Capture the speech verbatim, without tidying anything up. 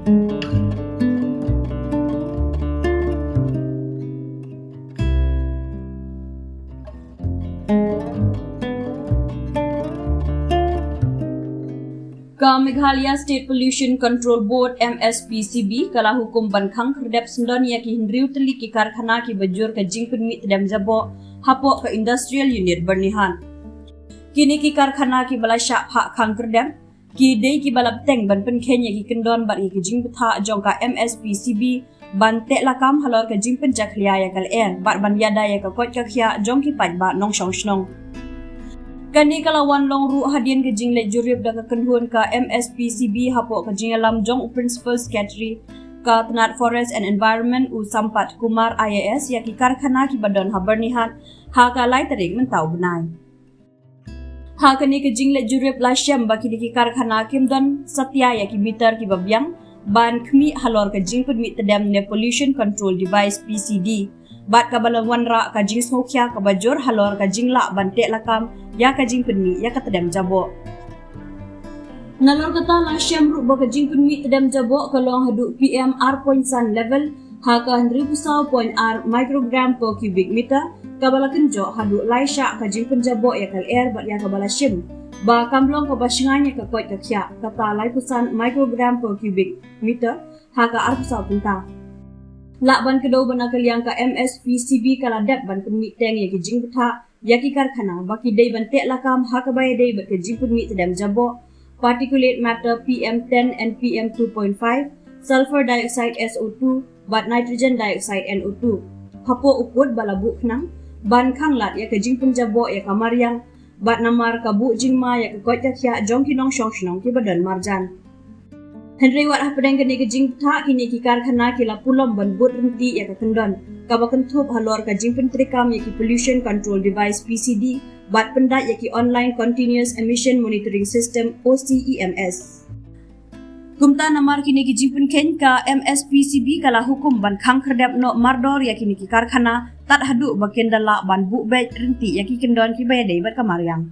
Ka Meghalaya State Pollution Control Board, M S P C B, ka la hukum ban khang khyrdep syndon ïa ki hynriew tylli ki karkhana kiba jur ka jingpynmih tdem jaboh hapoh ka Industrial Unit Byrnihat. Kine ki karkhana kiba la shah phah khang khyrdep ki dei kiba la bteng ban pynkheiñ ïa ki kyndon bad ïa ki jingbthah jong ka M S P C B ban teh lakam halor ka jingpynjakhlia ïa ka lyer bad ban ïada ïa ka koit ka khiah jong ki paidbah nongshong shnong. Kane ka la wan long ruh hadien ka jingleit jurip da ka kynhun ka M S P C B hapoh ka jingïalam jong u Principal Secretary ka tnat Forest and Environment, u Sampat Kumar I A S, ïa ki karkhana kiba don ha Byrnihat ha ka lai tarik mynta u bnai. Ha kane ka jingleit jurip la shem ba kine ki karkhana kim don satia ïa ki meter kiba biang ban khmih halor ka jingpynmih tdem ne Pollution Control Device, P C D, bad kaba la wanrah ka jingsngewkhia kaba jur halor ka jinglah ban teh lakam ïa ka jingpynmih ïa ka tdem jaboh. Nalor kata la shem ruh ba ka jingpynmih tdem jaboh ka long haduh P M ar point san level, ha ka hynriewphew saw point ar microgram per cubic meter, kaba la kynjoh haduh lai shah ka jingpynjaboh ïa ka lyer bad ïa kaba la shim ba kam long kaba shngaiñ ïa ka koit ka khiah, kata laiphew san microgram per cubic meter ha ka arphew saw kynta. Lah ban kdew ba na ka liang ka M S P C B ka la dep ban pynmih teng ïa ki jingbthah ïa ki karkhana ba ki dei ban teh lakam ha kaba ïadei bad ka jingpynmih tdem jaboh, particulate matter P M ten and P M two point five, sulfur dioxide, S O two, bad nitrogen dioxide, N O two, hapoh u kut ba la buh khnang ban khang lad ïa ka jingpynjaboh ïa ka mariang bad namar ka buh jingma ïa ka koit ka khiah jong ki nongshong shnong kiba don marjan. Hynrei wat hapdeng kane ka jingbthah, kine ki karkhana ki la pulom ban bud ryntih ïa ka kyndon kaba kynthup halor ka jingpyntreikam ïa ki Pollution Control Device, P C D, bad pyndait ïa ki Online Continuous Emission Monitoring System, O C E M S. Kumta namar kine ki jingpynkheiñ, ka M S P C B ka la hukum ban khang khyrdep noh mardor ïa kine ki karkhana tad haduh ba kin da lah ban buh beit ryntih ïa ki kyndon kiba ïadei bad ka mariang.